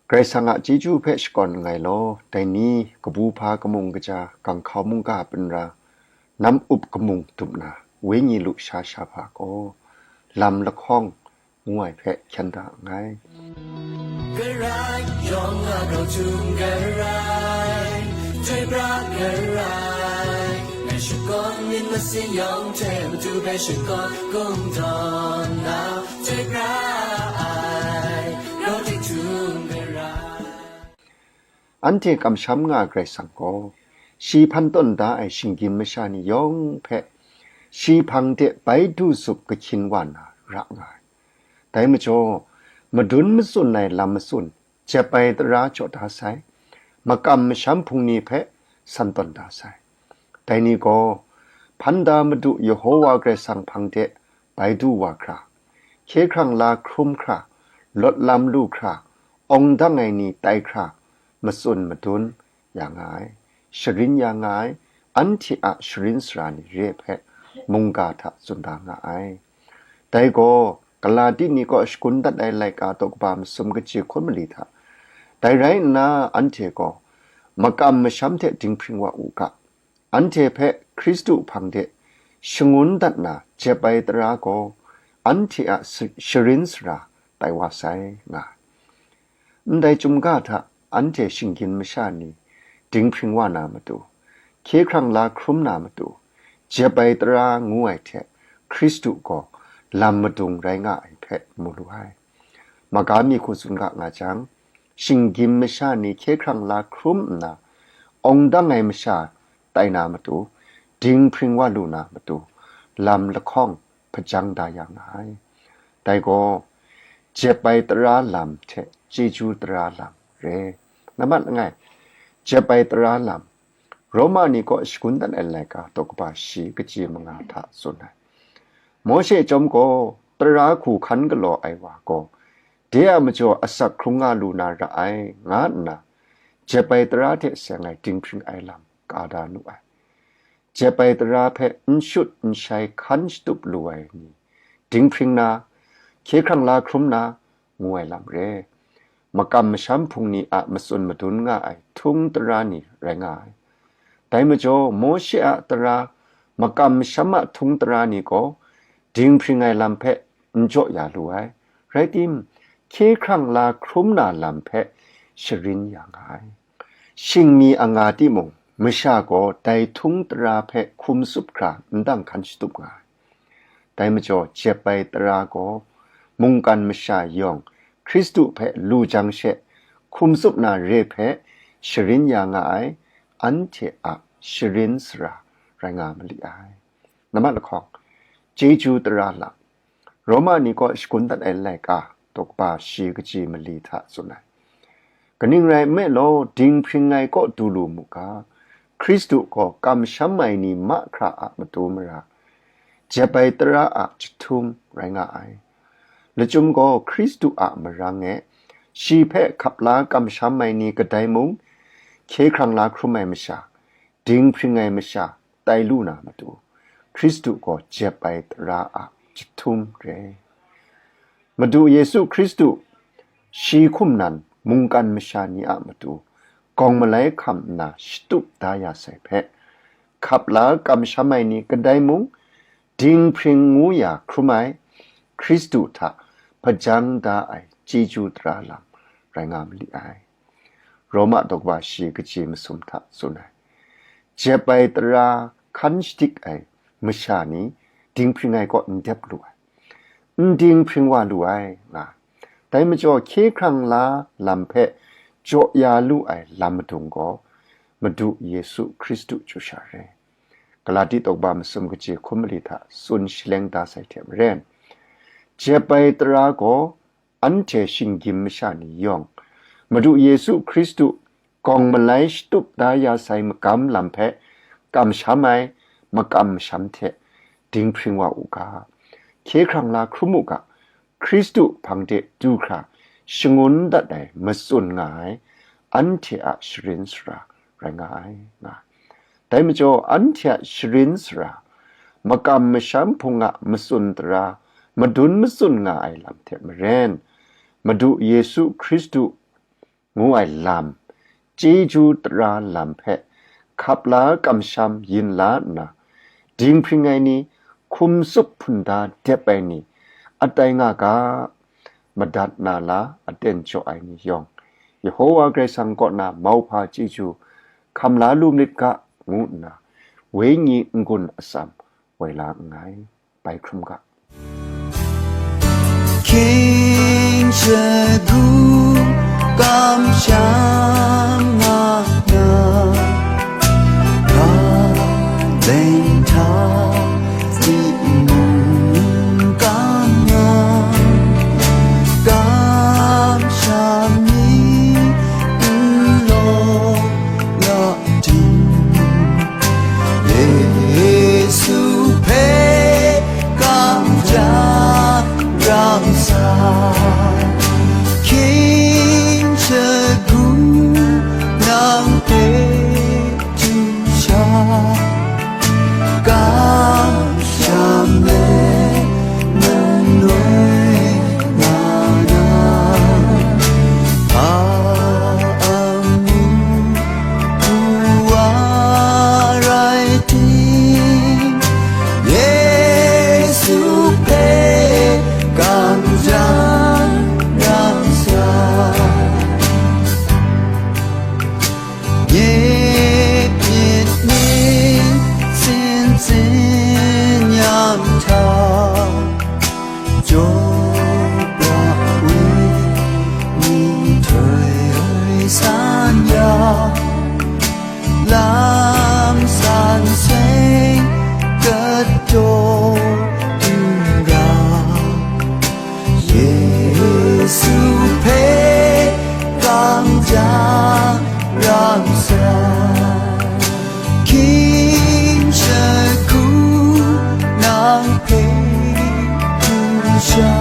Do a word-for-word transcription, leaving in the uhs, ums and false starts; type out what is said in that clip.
Karai Kasang a chyeju hpe shakawn nngai law, dai ni kabu hpa kamung kaja, ganghkau mungga hpra, nam up kamung dum na, wenyi lusha shahpa gaw, lam lahkawng ngu ai hpe hkyen da nngai. Karai yawng a grau htum karai, chyoi pra karai, ngai shakawn myit masin yawng hte matu hpe shakawn kungdawn na, chyoi pra ai, grau htum karai. Anhte kamsham nga ai Karai Kasang gaw, shi hpan tawn da ai shinggyim masha ni yawng hpe, shi hpang de bai du zup kahkyin wa na ra nga ai. Dai majaw, madun matsun ai lam matsun, jep ai tara jaw da sai, makam masham hpung ni hpe san tawn da sai. Dai ni gaw, hpan da Madu Yehowa Karai Kasang hpang de bai du wa hkra, hkye hkrang la hkrum hkra, lawt lam lu hkra, awng dang ai ni tai hkra, matsun madun ya nga ai, sharin ya nga ai, anhte a sharin sara ni re hpe mungga hta tsun da nga ai. Dai gaw, Galati ni kaw shakun dat ai laika daw kaba masum kaji hkun mali hta, dai rai nna, anhte gaw makam masham hte dinghpring wa u ga, anhte hpe Hkristu hpang de shangun dat na jep ai tara gaw, anhte a sa-, sharin sara tai wa sai, nga ai. Ndai chyum ga hta anhte shinggyim masha ni dinghpring wa na matu, hkye hkrang la hkrum na matu, jep ai tara ngu ai hte Hkristu gaw lam madung rai nga ai hpe mu lu ai. Maga mi hku tsun ga nga jang, shinggyim masha ni hkye hkrang la hkrum nna, awng dang ai masha tai na matu, dinghpring wa lu na matu, lam lahkawng hpajang da ya nga ai. Dai gaw, jep ai tara lam hte chyeju tara lam re. Nambat langai, jep ai tara lam, Roma ni kaw shakun dat ai laika daw kaba shi kaji manga hta tsun ai. Mawshe chyawm gaw, tara hku hkan galaw ai wa gaw, de a majaw asak hkrung nga lu na ra ai, nga nna, jep ai tara hte seng ai dinghpring ai lam ka da nu ai. Jep ai tara hpe n shut n shai hkan shatup lu ai ni, dinghpring na, hkye hkrang la hkrum na, ngu ai lam re. Makam masham hpung ni a matsun madun nga ai htung tara ni rai nga ai. Dai majaw, Mawshe a tara, makam masham a htung tara ni gaw, dinghpring ai lam hpe n jaw ya lu ai. Rai tim, hkye hkrang la hkrum na lam hpe sharin ya nga ai. Shingmi a nga timung, masha gaw dai htung tara hpe hkum tsup hkra n dang hkan shatup nga ai. Dai majaw, jep ai tara gaw, mungkan masha yawng Hkristu hpe lu jang she hkum tsup na re hpe sharin ya nga ai, anhte a sharin sara rai nga mali ai. Nambat lahkawng, chyeju tara lam, Roma ni kaw shakun dat ai laika daw kaba shi kaji mali hta tsun ai. Kaning rai nme law, dinghpring ai kaw du lu mu ga, Hkristu gaw kamsham ai ni mahkra a matu mara, jep ai tara a jahtum rai nga ai. Lachyum gaw Hkristu a marang e, shi hpe hkap la kamsham ai ni kadai mung, hkye hkrang la hkrum ai masha, dinghpring ai masha tai lu na matu, Hkristu gaw jep ai tara a jahtum re. Madu Yesu Hkristu shi hkum nan mungkan masha ni a matu gawng malai hkam nna shatup da ya sai hpe, hkap la kamsham ai ni kadai mung, dinghpring ngu ya hkrum ai, Hkristu hta hpajang da ai chyeju tara lam rai nga mali ai. Roma daw kaba shi kaji masum hta tsun ai. Jep ai tara hkan shadik ai masha ni dinghpring ai kaw n dep lu ai, n dinghpring wa lu ai, nga. Dai majaw, hkye hkrang la lam hpe jaw ya lu ai lam madung gaw Madu Yesu Hkristu chyu sha re. Galati daw kaba masum kaji hkun mali hta tsun shaleng da sai hte maren, jep ai tara gaw anhte shinggyim masha ni yawng, Madu Yesu Hkristu gawng malai shatup da ya sai magam lam hpe kamsham ai makam masham hte dinghpring wa u ga, hkye hkrang la hkrum u ga, Hkristu hpang de du hkra shangun dat ai matsun nga ai, anhte a sharin sara rai nga ai, nga. Dai majaw, anhte a sharin sara, makam masham hpung a matsun tara, madun matsun nga ai lam hte maren, Madu Yesu Hkristu ngu ai lam, chyeju tara lam hpe hkap la kamsham yin la nna, dinghpring ai ni, hkum tsup hpunda dep ai ni, atai nga ga, madat na la aten jaw ai ni yawng, Yehowa Karai Kasang kaw na mauhpa chyeju hkam la lu myit ga, ngu nna, wenyi n-gun atsam woi la nngai. Bai hkrum ga. Hkying shagu kamsham nga na, ga leng hta zi mung kam nga, kamsham ni n law la ting, Yesu hpe kamsham rang sa, hkying shagu nang hpe du sha, kamsham let manoi nga na, hpa amu wa rai ting, Yesu hpe kamsham rang sa, nye myit ni sin tsin yam hta, jaw pra we, myihtoi san ya, lam san seng kataw n ga, Yesu hpe kamsham rang sa, hkying shagu nang hpe du sha,